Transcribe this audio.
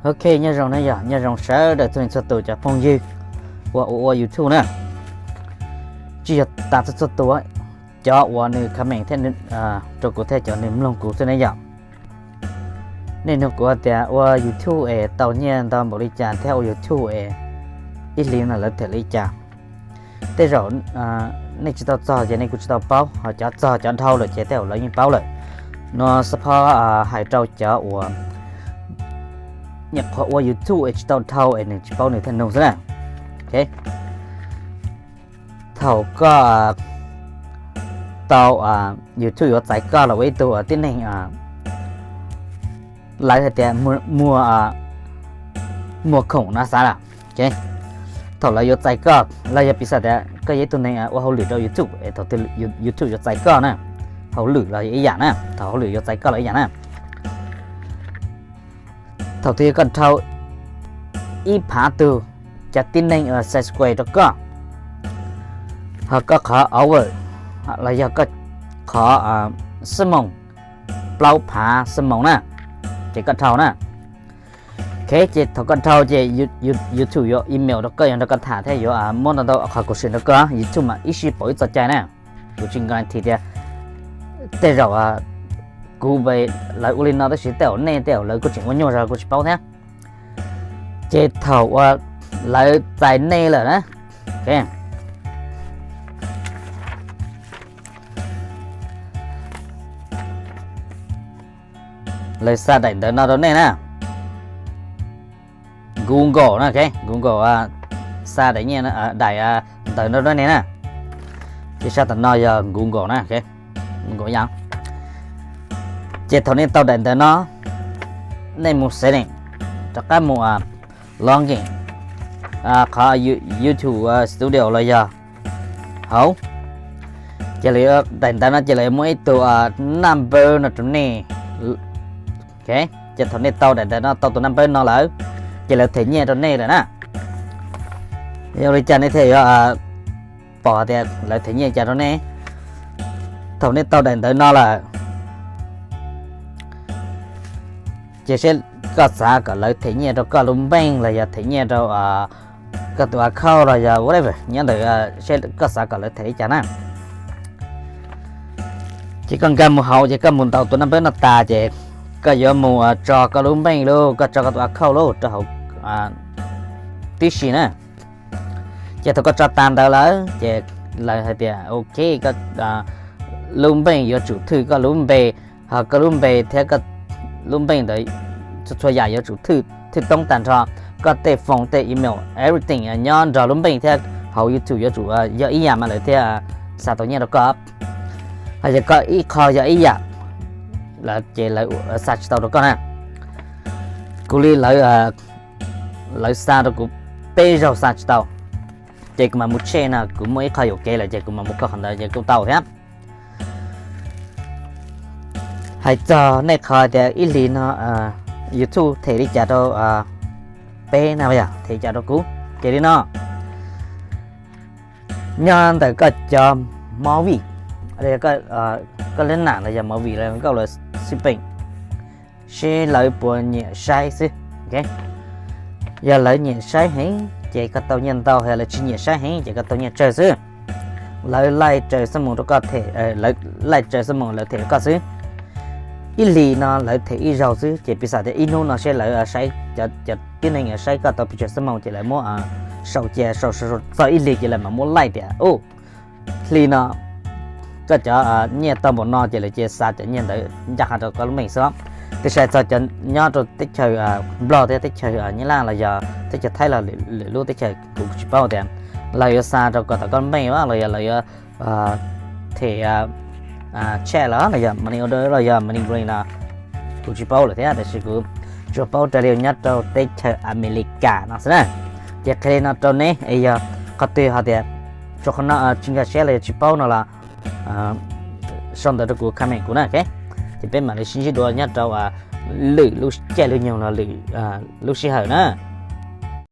Ok, nyob zoo na yog nyob zoo sawv daws txhua leej txhua tus cov phooj ywg uas ua ua YouTube na. Tsis yog tas txhua txhua tus, cov uas nws comment thiab rau kuv thiab cov nws mloog kuv xwb ne yom. Nej nug kuv tias ua YouTube es tau nyiaj ntau npaum li cas thiab ua YouTube es ib hlis no lawv them li cas. Tej zaum nej tsis tau txog ces nej kuj tsis tau paub, ho cov txog cov dhau lawm ces tej zaum lawv yeej paub lawm. No xab phob hais rau cov uas nyuam qhuav ua YouTube es tsis tau dhau es nws tsis paub nws thiaj nug xwb na. Thaum koj tau YouTube yuav txais koj los ua ib tug tib neeg, lawv hais tias muag khoom no xav lawm. Thaum lawv yuav txais koj los yog piv xam tias koj yog ib tug neeg ua hauj lwm rau YouTube es thaum twg YouTube yuav txais koj na, hauj lwm los yog ib yam na, thaum hauj lwm yuav txais koj los ib yam na. Thaum twg koj dhau ib phav tug cov tib neeg subscribe rau koj, ho koj qhov hour los yog koj qhov xuab moos, plaub phav xuab moos na, ces koj dhau na. Ok, ces thaum koj dhau ces YouTube yuav email rau koj, yuav nrog koj tham thiab yuav muab ntau ntau qhov khuv xim rau koj, YouTube mas ib sij pauv ib txoj cai na. Kuv tsis guarantee tias tej zaum kuv lawv ua li no tab sis tej zaum nej tej zaum lawv kuj tseem ua nyuaj zog kuv tsis paub thiab. Ces thaum uas lawv txais nej lawm na, lawv xa daim ntawv no rau nej na. Google na, Google xa daim nyiaj, daim ntawv no rau nej na. Ces sab tom no yog Google na, Google yom. Ces thaum nej tau daim ntawv no, nej mus setting, rov qab mus login qhov YouTube Studio los yog hauv. Ces lawv daim ntawv no ces lawv muaj ib tug number no rau nej. Ces thaum nej tau daim ntawv no, tau tus number no lawm, ces lawv them nyiaj rau nej lawm na. Yog li cas nej thiaj yuav pom tias lawv them nyiaj cas rau nej? Thaum nej tau daim ntawv no lawm, ces seb koj xav kom lawv them nyiaj rau koj lub npeej los yog them nyiaj rau koj tus account los yog whatever nyob ntawm, seb koj xav kom lawv them li cas na. Ces koj nkag mus hauv ces koj mus ntaus tus number no tas ces koj yuav mus tso koj lub npeej lauj, koj tso koj tus account lauj rau hauv tib si na. Ces thaum koj tso tas ntawd lawm ces lawv hais tias ok, koj lub npeej yuav tsum thwj koj lub npe, ho koj lub npe thiab lub npeej ntawd txhua txhua yam yuav tsum thwj toob tag nrho, koj tej phone tej email everything nyob nrog lub npeej thiab hauv YouTube yuav tsum yog ib yam mas lawv thiaj xa tau nyiaj rau koj. Ho yog koj ib qho yog ib yam ces lawv xa tsis tau rau koj na. Kuv li lawv xa rau kuv peb zaug xa tsis tau, ces kuv mam mus check no kuv muaj ib qho yuam kev lawm ces kuv mam mus koj qhov ntawd ces kuj tau thiab. Hais txog nej qhov tias ib hlis no YouTube them li cas rau peb na, yog them li cas rau kuv, ces li no, nyob ntawm koj cov movie, koj leb nam los yog movie los nkauj los xij peem, seb lawv puas nyiam saib xwb. Yog lawv nyiam saib heev ces koj tau nyiaj ntau, yog lawv tsis nyiam saib heev ces koj tau nyiaj tsawg xwb. Lawv laij tsaws xuab moos rau koj them, lawv laij tsaws xuab moos lawv them rau koj xwb. Ib hlis no lawv them ib zaug xwb ces piv xam tias ib hnub no seb lawv saib, cov tib neeg saib koj tau pes tsawg xuab moos ces lawv muab sau cia, sau txog ib hlis ces lawv mam muab laij tias u, hli no koj cov nyiaj tau npaum no ces lawv cia xa cov nyiaj ntawd ncaj qha rau koj lub npeej xwb. Tiam sis txog cov nyob rau teb chaws Nplog thiab teb chaws Nyab Laj los yog teb chaws Thaib los lwm lub teb chaws kuv tsis paub tias lawv yuav xa rau kom tau koj lub npeej los yog lawv yuav them check los los yog money order los yog MoneyGram no, kuv tsis paub lawm thiab, tab sis kuv tsuas paub raws li nyob rau teb chaws Amelikas no xwb na. Ces qhia li no rau neb es yog qhov twg ho tias tsuas qhov no tsis nkag siab los yog tsis paub no los sau ntawv rau kuv comment kuv na. Ces peb mam li sib ntsib dua nyob rau lwm lub caij lub nyoog los lwm lub sij hawm na.